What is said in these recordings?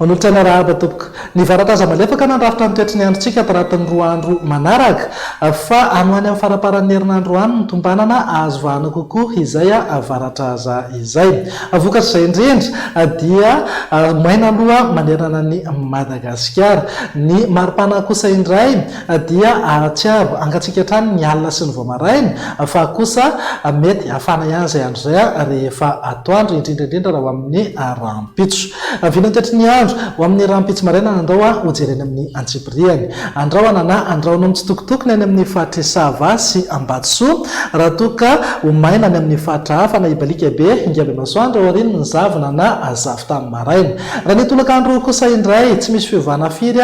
Manolotra ny arahaba tompoko. Ny varatra aza malefaka nandrafitra ny toetry ny androntsika ato anatin'ny roa andro manaraka fa any ho any amin'ny faramparan'ny herinandro any no tombanana ahazo vahana kokoa izay varatra aza izay. Vokatr'izay indrindra dia maina aloha manerana an'i Madagasikara. Ny maripana kosa indray dia ahatsiaro hangatsiaka hatrany ny alina sy ny vao maraina fa kosa mety hafana ihany izay andro izay rehefa atoandro, indrindra indrindra raha ho amin'ny rahampitso. Vinantetry ny andro, ho amin'ny rahampitso maraina nandao hojerena amin'ny antsipiriany. Andrahona na andrahona mitsitokotoko ny any amin'ny faritr'i Sava sy Ambatosoa raha toa ka ho maina any amin'ny faritra hafa na hibaliaka be hingabe masoandro aorian'ny zavona na zavon-tany maraina. Raha ny tolakandro kosa indray, tsy misy fiovana firy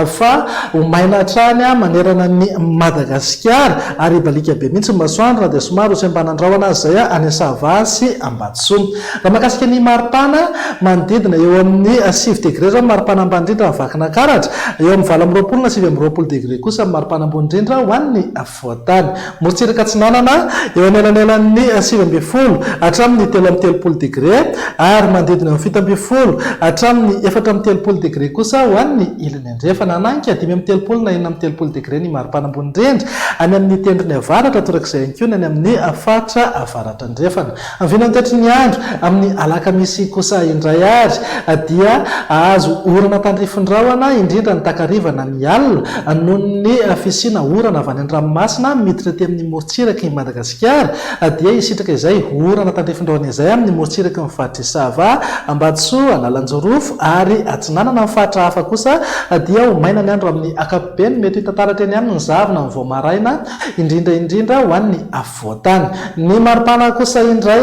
fa ho maina hatrany manerana an'i Madagasikara ary hibaliaka be mihitsy ny masoandro na dia somary ho sembanan-drahona aza izay any Sava sy Ambatosoa. Raha mahakasika ny maripana, manodidina eo amin'ny sivy degre izao ny maripana ambany indrindra any Vakinankaratra, eo amin'ny 28 na 29 degre kosa ny maripana ambony indrindra ho an'ny afovoan-tany. Morontsiraka atsinanana, eo anelanelan'ny 19 hatramin'ny 33 degre ary manodidina eo amin'ny 17 hatramin'ny 34 degre kosa ho an'ny ilany andrefana. Hananika 35 na 36 degre ny maripana ambony indrindra any amin'ny tendrony avaratra, torak'izay ihany koa ny any amin'ny faritra avaratra andrefana. Vinantetry ny andro amin'ny alakamisy kosa indray ary dia hahazo orana tandrifin-drahona indrindra ny takariva na ny alina noho ny fisiana orana avy any an-dranomasina miditra aty amin'ny morontsirak'i Madagasikara dia hisitraka izay orana tandrifin-drahona izay amin'ny morontsiraky ny faritr'i Sava, Ambatosoa, Analanjirofo ary Atsinanana. Amin'ny faritra hafa kosa dia ho maina ny andro amin'ny ankapobeny, mety ho hita taratra eny aminy ny zavona vao maraina indrindra indrindra ho an'ny afovoan-tany. Ny maripana kosa indray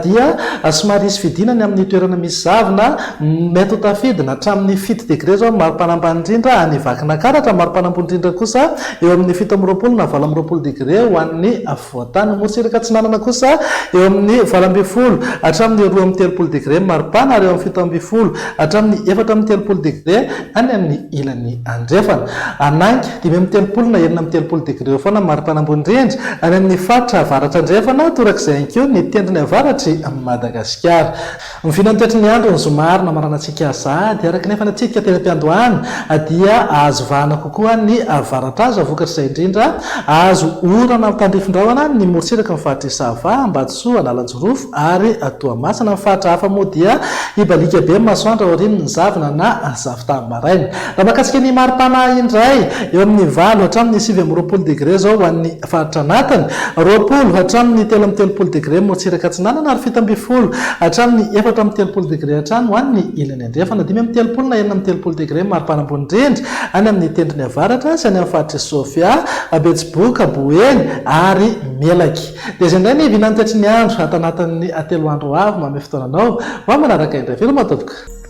dia somary hisy fidinany amin'ny toerana misy zavona, mety ho tafidina hatramin'ny fito degre izao ny maripana ambany indrindra any Vakinakaratra, maripana ambony indrindra kosa eo amin'ny 27 na 28 degre ho an'ny afovoan-tany. Morontsiraka atsinanana kosa eo amin'ny 18 hatramin'ny 32 degre ny maripana ary eo amin'ny 17 hatramin'ny 34 degre any amin'ny ilany andrefana. Anainga, 35 na 36 degre eo foana ny maripana ambony indrindra any amin'ny faritra avaratra andrefana, torak'izay ihany koa ny tendrony avaratr'i Madagasikara. Ny vinantoetry ny andro ny zoma ary namaranantsika sahady, araka ny efa natsidika teny am-piandohana dia azo vahana kokoa ny avaratraza, vokatr'izay indrindra azo orana tandrifin-drahona ny morontsiraky ny faritr'i Sava, Ambatosoa, Analanjirofo ary Toamasina. Ny faritra hafa moa dia hibaliaka be ny masoandro aorian'ny zavona na zavon-tany maraina. Raha mahakasika ny maripana indray, eo amin'ny valo hatramin'ny 29 degre izao ho an'ny faritra anatiny, 20 hatramin'ny 33 degre morontsiraka atsinanana ary 17 hatramin'ny 34 degre hatrany ho an'ny ilany andrefana. 35 na 36 degre ny maripana ambony indrindra any amin'ny tendrony avaratra sy any amin'ny faritr'i Sofia, Betsiboka, Boeny ary Melaky. Dia izay indray ny vinan'ny toetry ny andro ato anatin'ny telo andro ho avy. Manome fotoana anao ho amin'ny manaraka indray. Veloma tompoko.